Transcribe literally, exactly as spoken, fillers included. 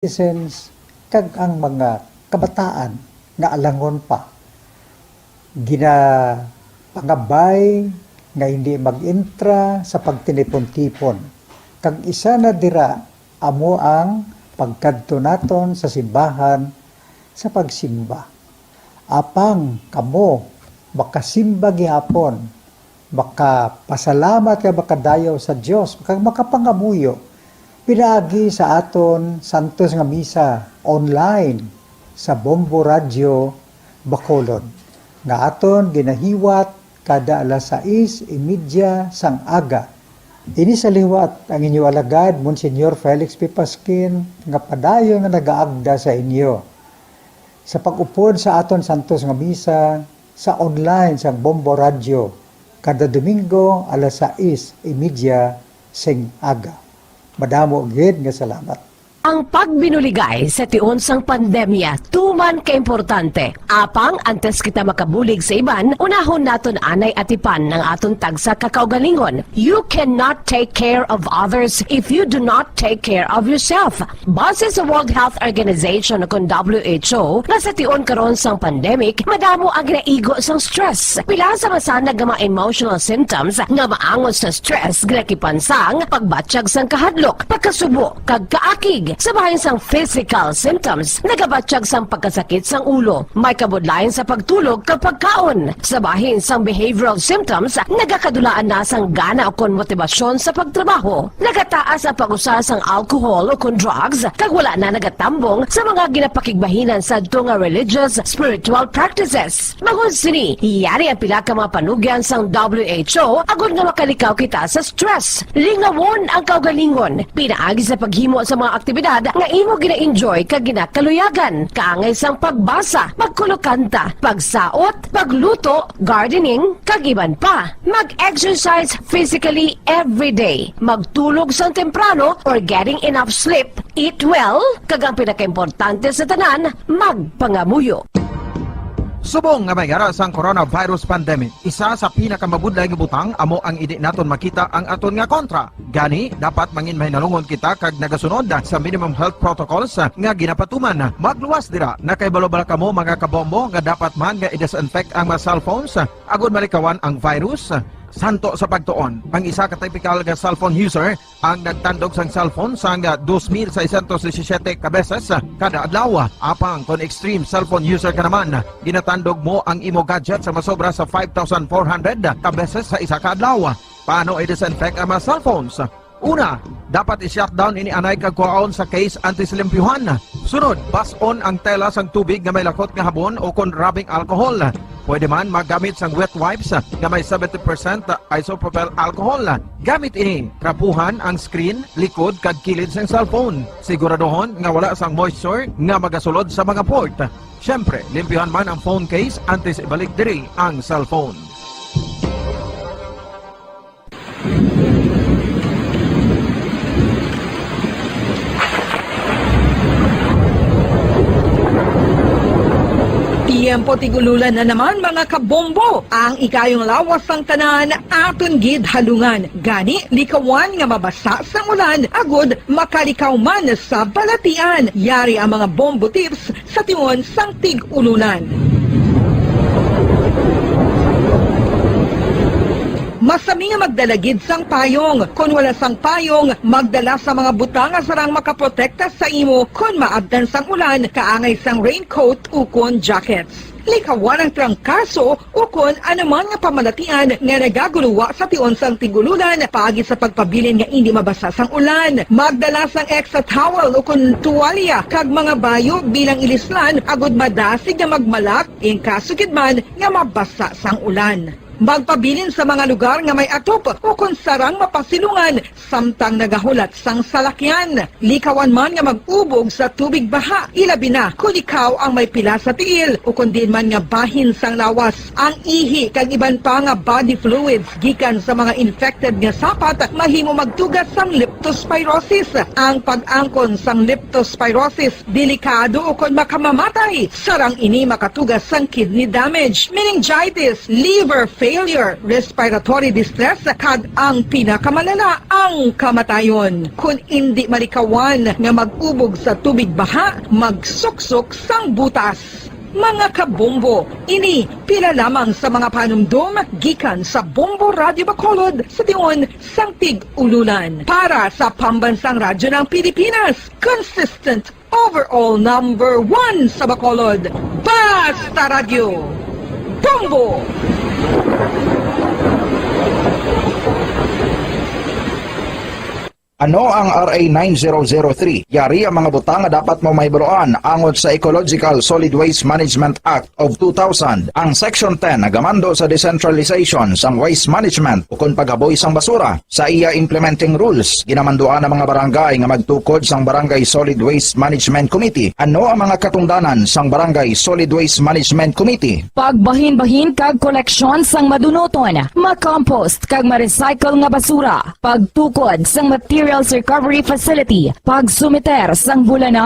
citizens, kag ang mga kabataan nga alangon pa ginapangabay nga hindi mag-entra sa pagtinipon-tipon, kag isa na dira amo ang pagkadto naton sa simbahan sa pagsimba. Apang kamo makasimba gihapon, makapasalamat kag makadayaw sa Dios, kag makapangamuyo pinaagi sa aton santos nga misa online sa Bombo Radyo Bacolod, nga aton ginahiwat kada alas sais y media sang aga. Ini sa liwat ang inyo alagad, Monsignor Felix P. Pasquin, nga padayon nga nagaagda sa inyo sa pag-upod sa aton santos nga misa sa online sang Bombo Radyo kada Domingo alas sais y media sing aga. Madamo gid nga salamat. Ang pagbinuligay sa tion sang pandemya tuman ka importante. Apang antes kita makabulig sa iban, unahon naton anay atipan ang aton tagsa ka kaugalingon. You cannot take care of others if you do not take care of yourself. Base sa World Health Organization, kon W H O, nga sa tion karon sang pandemic, madamo ang ginaigo sang stress. Pila sa masanag nga mga emotional symptoms nga maangot sa stress ginakipan sang pagbatyag sang kahadlok, pagkasubo, kag kaakig. Sa bahin sang physical symptoms, nagabatyag sang pagkasakit sang ulo, may kabudlayan sa pagtulog kag pagkaon. Sa bahin sang behavioral symptoms, nagakadulaan na sang gana ukon motibasyon sa pagtrabaho. Nagataas ang pag-usa sang alcohol ukon drugs, kag wala na nagatambong sa mga ginapakigbahinan sadto nga religious, spiritual practices. Bangod sini, yari ang pila ka mga panugyan sang W H O agod nga makalikaw kita sa stress. Lingawon ang kaugalingon pinaagi sa paghimo sa mga aktibidad nga imo gina-enjoy kag ginakaluyagan, kaangay sang pagbasa, pagkulokanta, pagsaot, pagluto, gardening, kag iban pa. Mag-exercise physically every day. Magtulog sang temprano or getting enough sleep. Eat well, kag ang pinakaimportante sa tanan, magpangamuyo. Subong nga may yara sang coronavirus pandemic, isa sa pinakamabudlay nga butang amo ang indi naton makita ang aton nga kontra. Gani, dapat mangin mahinalungon kita kag nagasunod sa minimum health protocols nga ginapatuman. Magluwas dira, nakahibalo bala kamo, mga kabombo, nga dapat man nga i-disinfect ang mga cellphones agod malikawan ang virus? Santo sa pagtuon, ang isa ka typical nga cellphone user ang nagtandog sang cellphone sang dos mil seiscientos disisiete ka beses kada adlaw. Apang kon extreme cellphone user ka naman, ginatandog mo ang imo gadget sa masobra sa five thousand four hundred ka beses sa isa ka adlaw. Paano i-disinfect ang mga cellphones? Una, dapat i-shutdown ini anay kag kuhaon sa case antes limpyuhan. Sunod, bas-on ang tela sang tubig nga may lakot nga habon o kon rubbing alcohol. Pwede man maggamit sang wet wipes nga may seventy percent isopropyl alcohol. Gamit ini, trapuhan ang screen, likod, kag kilid sang cellphone. Siguraduhon nga wala sang moisture nga magasulod sa mga port. Siyempre, limpyuhan man ang phone case antes ibalik diri ang cellphone. Tiyempo tig-ululan na naman, mga kabombo. Ang ikayong lawas sang tanan aton gid halungan. Gani, likawan nga mabasa sang ulan agud makalikaw man sa balatian. Yari ang mga bombo tips sa tion sang tig-ulunan. Masami nga magdala gid sang payong. Kon wala sang payong, magdala sa mga butang nga sarang makaprotekta sa imo kon maabtan sang ulan, kaangay sang raincoat ukon jackets. Likawan ang trangkaso ukon anuman nga pamalatian nga nagaguluwa sa tion sang tig-ulunan paagi sa pagpabilin nga indi mabasa sang ulan. Magdala sang extra towel ukon tuwalya kag mga bayo bilang ilislan agud madasig nga magmalak in kaso gid man nga mabasa sang ulan. Magpabilin sa mga lugar nga may atop ukon sarang mapasilungan samtang nagahulat sang salakyan. Likawan man nga mag-ubog sa tubig baha, ilabi na kon ikaw ang may pila sa tiil ukon diin man nga bahin sang lawas. Ang ihi kag iban pa nga body fluids gikan sa mga infected nga sapat mahimo magtuga sang leptospirosis. Ang pag-angkon sang leptospirosis delikado ukon makamamatay, sarang ini makatuga sang kidney damage, meningitis, liver failure, respiratory distress, kag ang pinakamalala, ang kamatayon. Kon indi malikawan nga mag-ubog sa tubig baha, magsuksok sang butas. Mga kabombo, ini pila lamang sa mga panumdom gikan sa Bombo Radio Bacolod sa tion sang Tig-Ululan. Para sa Pambansang Radyo ng Pilipinas, consistent overall number one sa Bacolod. Basta Radyo, Bombo! Ano ang R A nine zero zero three? Yari ang mga butang nga dapat mo mahibaluan angot sa Ecological Solid Waste Management Act of two thousand. Ang Section ten nagamando sa decentralization sang waste management ukon paghaboy sang basura. Sa iya implementing rules, ginamanduan ang mga barangay nga magtukod sang Barangay Solid Waste Management Committee. Ano ang mga katungdanan sang Barangay Solid Waste Management Committee? Pagbahinbahin kag koleksyon sang madunuton, makompost kag ma-recycle nga basura, pagtukod sang materials recovery facility, pagsumiter sang bulanan